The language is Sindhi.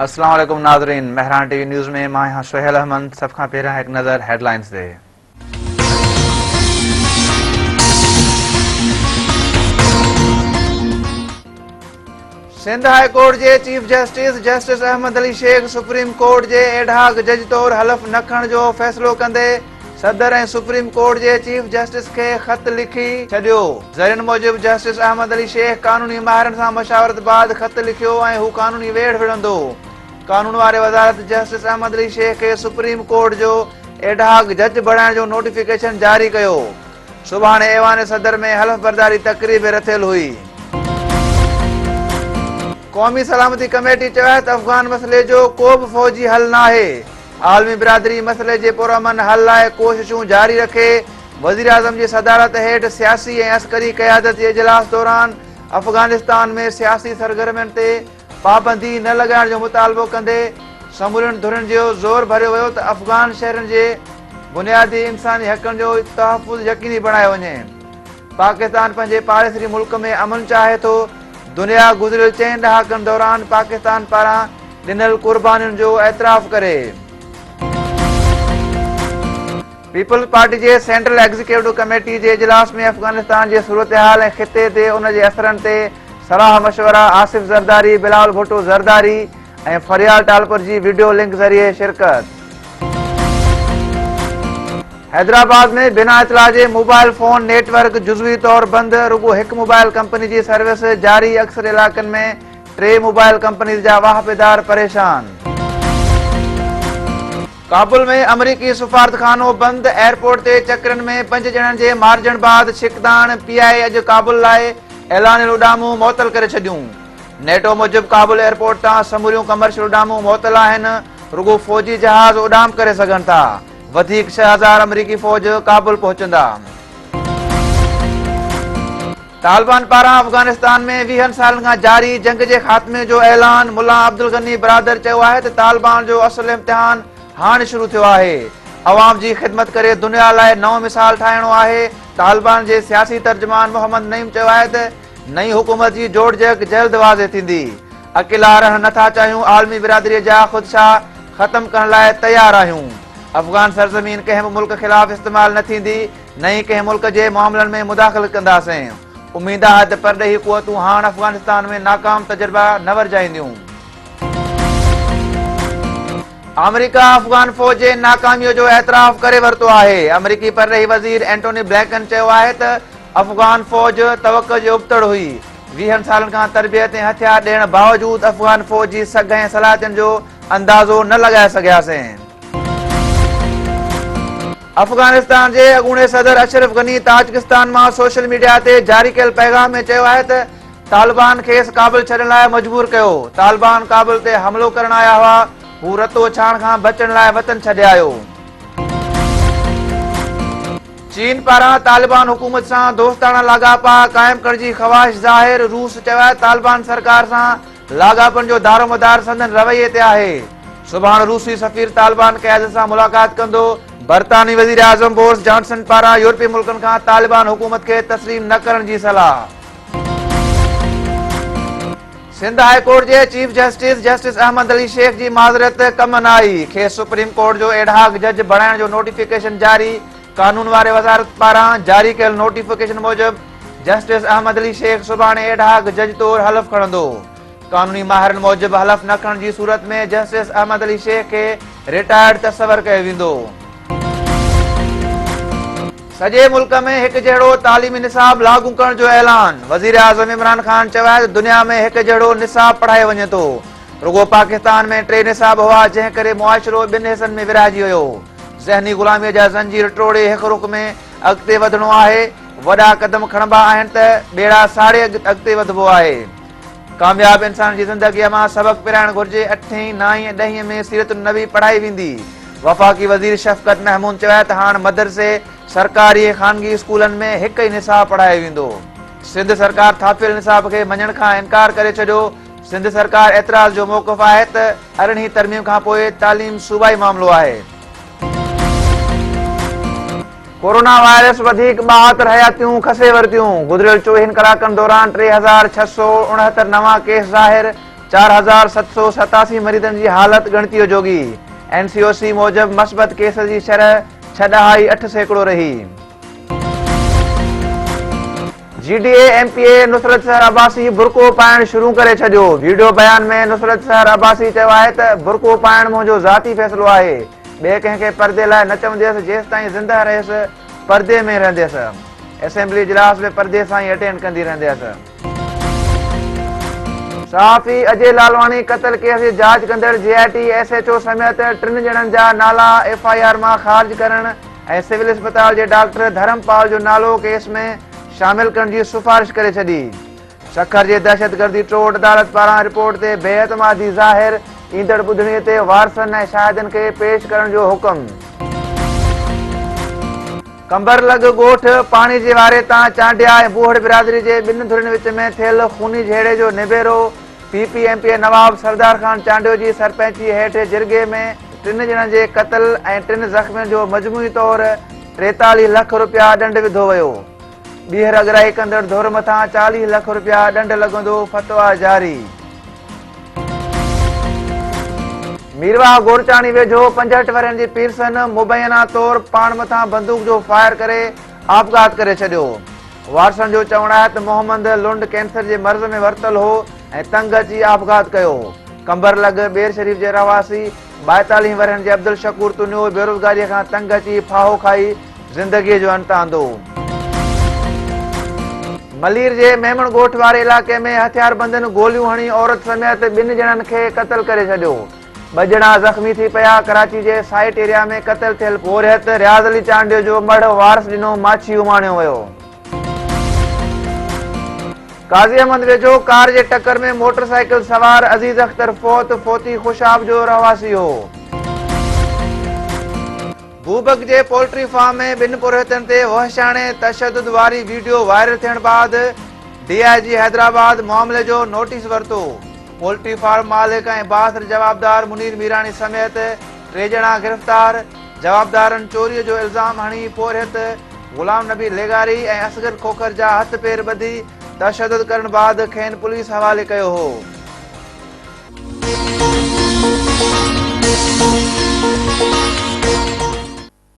السلام عليڪم ناظرين مهراڻ ٽي وي نيوز ۾ مان آهيان سهيل احمد سڀ کان پهريان هڪ نظر هيڊلائنز تي. سنڌ هاء ڪورٽ جي chief justice justice Ahmed Ali Shaikh supreme court جي ايڊهاڪ جج طور حلف نه کڻڻ جو فيصلو ڪندي صدر ۽ سپريم ڪورٽ جي چيف جسٽس کي خط لکي ڇڏيو. ذريعن موجب جسٽس احمد علي شيخ قانوني ماهرن سان مشاورت بعد خط لکيو ۽ هو قانوني ويڙهه وڙهندو. قانون واري وزارت جسٽس احمد علي شيخ کي سپريم ڪورٽ جو ايڊهاڪ جج بڻائڻ جو نوٽيفڪيشن جاري ڪيو. سڀاڻي ايوان صدر ۾ حلف برداري تقريب رٿيل هئي. قومي سلامتي ڪميٽي چيو آهي ته افغان مسئلي جو ڪو به فوجي حل ناهي، عالمي برادري مسئلي جي پرامن حل لاء ڪوششون جاري رکي، وزيراعظم جي صدارت هيٺ سياسي ۽ عسڪري قيادت جي اجلاس دوران افغانستان ۾ سياسي سرگرمين تي پابندي نه لڳائڻ جو مطالبو ڪندي سمورين ڌرين جو زور ڀريو ويو ته افغان شهرين جي بنيادي انساني حقن جو تحفظ يقيني بڻايو وڃي. پاڪستان پنهنجي پاڙيسري ملڪ ۾ امن چاهي ٿو، دنيا گذريل چئن ڏهاڪن دوران پاڪستان پاران ڏنل قربانين جو اعتراف ڪري. پيپلز پارٽي جي سينٽرل ايگزيڪيوٽو ڪميٽي جي اجلاس ۾ افغانستان جي صورتحال ۽ خطي تي ان جي اثرن تي صلاح مشورا، آصف زرداري، بلاول ڀٽو زرداري ۽ فريال ٽالپر جي وڊيو لنڪ ذريعي شرڪت. حيدرآباد ۾ بنا اطلاع جي موبائل فون نيٽ ورڪ جزوي طور بند، رڳو هڪ موبائل ڪمپني جي سروس جاري، اڪثر علائقن ۾ ٽي موبائل ڪمپنيز جا واهپيدار پريشان. ڪابل ۾ آمريڪي سفارتخانو بند، ايئرپورٽ تي چڪرين ۾ پنج ڄڻن جي مارجڻ بعد ڇڪتاڻ، پي آء اي اڄ ڪابل لاء اعلانيل اڏامون معطل ڪري ڇڏيون. نيٽو موجب ڪابل ايئرپورٽ تان سموريون ڪمرشل اڏامون معطل آهن، رڳو فوجي جهاز اڏام ڪري سگهن ٿا، وڌيڪ 6000 آمريڪي فوج ڪابل پهچندا. طالبان پاران افغانستان ۾ ويهن سالن کان جاري جنگ جي خاتمي جو اعلان، ملا عبدالغني برادر چيو آهي ته طالبان جو اصل امتحان هاڻ شروع ٿيو آهي، عوام جي خدمت ڪري دنيا لاء نئون مثال ٺاهڻو آهي، طالبان جي سياسي ترجمان محمد نعيم چيو آهي ته نئين حڪومت جي جوڙجڪ جلد واضح ٿيندي، اڪيلا رهڻ نٿا چاهيون، عالمي برادري جا خدشا ختم ڪرڻ لاء تيار آهيون، افغان سرزمين ڪنهن به ملڪ خلاف استعمال نه ٿيندي، نه ئي ڪنهن ملڪ جي معاملن ۾ مداخلت ڪنداسين، اميد آهي ته پرڏيهي قوتون هاڻ افغانستان ۾ ناڪام تجربا نه ورجائينديون. آمريڪا افغان فوج جي ناڪاميء جو اعتراف ڪري ورتو آهي، آمريڪي پرڏيهي وزير اينٽوني بلينڪن چيو آهي ته افغان فوج توقع جي ابتڙ هئي، ويهن سالن کان تربيت ۽ هٿيار ڏيڻ باوجود افغان فوج جي سگهه ۽ صلاحيتن جو اندازو نه لڳائي سگهياسين. افغانستان جي اڳوڻي صدر اشرف غني تاجڪستان مان سوشل ميڊيا تي جاري ڪيل پيغام ۾ چيو آهي ته طالبان کيس ڪابل ڇڏڻ لاء مجبور ڪيو، طالبان ڪابل تي حملو ڪرڻ آيا هئا، هو رتو ڇاڻ کان بچڻ لاء وطن ڇڏي آيو. چين پاران طالبان حڪومت سان دوستاڻا لاڳاپا قائم ڪرڻ جي خواهش ظاهر، روس چيو آهي طالبان سرڪار سان لاڳاپن جو دارومدار سندن رويي تي آهي. سڀاڻ روسي سفير طالبان قيادت سان ملاقات ڪندو. برطانوي وزيراعظم بورس جانسن پاران يورپي ملڪن کان طالبان حڪومت کي تسليم نه ڪرڻ جي صلاح. سنڌ هاء ڪورٽ جي chief justice justice Ahmed Ali Shaikh جي معذرت ڪم نه آئي، کيس سپريم ڪورٽ جو ايڊهاڪ جج بڻائڻ جو نوٽيفڪيشن جاري، قانون واري وزارت پاران جاري ڪيل نوٽيفڪيشن موجب جسٽس احمد علي شيخ سڀاڻي ايڊهاڪ جج طور حلف کڻندو. قانوني ماهرن موجب حلف نه کڻڻ جي صورت ۾ جسٽس احمد علي شيخ کي رٽائرڊ تصور ڪيو ويندو. سڄي ملڪ ۾ هڪ جهڙو تعليمي نصاب لاڳو ڪرڻ جو اعلان، وزيراعظم عمران خان چيو آهي ته دنيا ۾ هڪ جهڙو نصاب پڙهايو وڃي ٿو، رڳو پاڪستان ۾ ٽي نصاب هئا جنهن ڪري معاشرو ٻن حصن ۾ ورهائجي ويو، ذهني غلاميء جا زنجير ٽوڙي هڪ رخ ۾ اڳتي وڌڻو آهي، وڏا قدم کڻبا آهن ته ٻيڙا ساڙي اڳتي وڌبو آهي. ڪامياب انسان جي زندگيء مان سبق پرائڻ گهرجي، اٺين، نائين ۽ ڏهين ۾ سيرت النبي پڙهائي ويندي. وفاقي وزير شفقت محمود چيو آهي ته هاڻ مدرسي، سرڪاري ۽ خانگي اسڪولن ۾ هڪ ئي نصاب پڙهايو ويندو. سنڌ سرڪار ٿاڦيل نصاب کي مڃڻ کان انڪار ڪري ڇڏيو، سنڌ سرڪار اعتراض جو موقف آهي ته ارڙهين ترميم کانپوء تعليم صوبائي معاملو آهي. ڪورونا وائرس وڌيڪ 72 حياتيون کسي ورتيون، گذريل چوويهن ڪلاڪن دوران 3669 نوان ڪيس ظاهر، 4787 مريضن جي حالت ڳڻتيء جوڳي، اين سي او سي موجب مثبت ڪيس جي شرح 6.8% رهي. G D A M P A Nusrat Sehar Abbasi برقعو پائڻ شروع ڪري ڇڏيو، ويڊيو بيان ۾ نصرت سحر عباسي چيو آهي ته برقعو پائڻ منهنجو ذاتي فيصلو آهي، ٻئي ڪنهن کي پردي لاء نه چونديس، جيستائين زنده رهيس پردي ۾ رهنديس، اسيمبلي اجلاس به پردي سان ئي اٽينڊ ڪندي رهنديس. صحافي اجي لالواڻي قتل ڪيس جي جاچ ڪندڙ J I T S H O سميت ٽن ڄڻن جا نالا ايف I R مان خارج ڪرڻ ۽ سول اسپتال جي ڊاڪٽر ڌرم پال جو نالو ڪيس ۾ شامل ڪرڻ جي سفارش ڪري ڇڏي. سکر جي دهشتگردي ٽوڙ عدالت پاران رپورٽ تي بي اعتمادي ظاهر، ايندڙ ٻڌڻي تي وارثن ۽ شاهدن کي پيش ڪرڻ جو حڪم. قمبر لڳ ڳوٺ پاڻي جي واري تان چانڊيا ۽ بوهڙ برادري جي ٻن ڌرين وچ ۾ ٿيل خوني جهيڙي جو نبيرو P P M P A Nawab Sardar Khan Chandio جي سرپئنچي هيٺ جرڳي ۾ ٽن ڄڻن جي قتل ۽ ٽن زخمين جو مجموعي طور 43 لک رپيا ڏنڊ وڌو ويو. ٻيهر اڳرائي ڪندڙ ڌر مٿان 40 لک رپيا ڏنڊ لڳندو، فتويٰ جاري. ميرواهه گورچاڻي ويجهو 65 ورهين جي پيرسن مبينا طور پاڻ مٿان بندوق جو فائر ڪري آپگهات ڪري ڇڏيو. وارثن جو چوڻ آهي ته محمد لنڊ ڪينسر جي مرض ۾ ورتل هو ۽ تنگ اچي آپگهات ڪيو. قمبر لڳ ٻير شريف جي رهواسي 42 ورهين جي عبدالشڪور تنيو بيروزگاري کان تنگ اچي ڦاهو کائي زندگيء جو انت آندو. ملير جي ميمڻ ڳوٺ واري علائقي ۾ هٿياربندن گوليون هڻي عورت سميت ٻن ڄڻن کي قتل ڪري ڇڏيو، ٻه ڄڻا زخمي ٿي پيا، ڪراچي جي سائيٽ ايريا ۾ قتل ٿيل پورهيت رياض علي چانڊيو جو مڙهه وارث ڏنو ماڇي اماڻيو ويو. قاضي احمد ويجهو ڪار جي ٽڪر ۾ موٽر سائيڪل سوار عزيز اختر فوت، فوتي خوشاب جو رهواسي هو. بوبڪ جي پولٽري فارم ۾ ٻن پورهيتن تي وحشاڻي تشدد واري ويڊيو وائرل ٿيڻ بعد ڊي I جي حيدرآباد معاملي جو نوٽيس ورتو، پولٽري فارم مالڪ ۽ بااثر جوابدار منير ميراڻي سميت ٽي ڄڻا گرفتار، جوابدارن چوري جو الزام هڻي پورهيت غلام نبي لغاري ۽ اصغر کوکر جا هٿ پير ٻڌي تشدد ڪرڻ بعد کين پوليس حوالي ڪيو هو.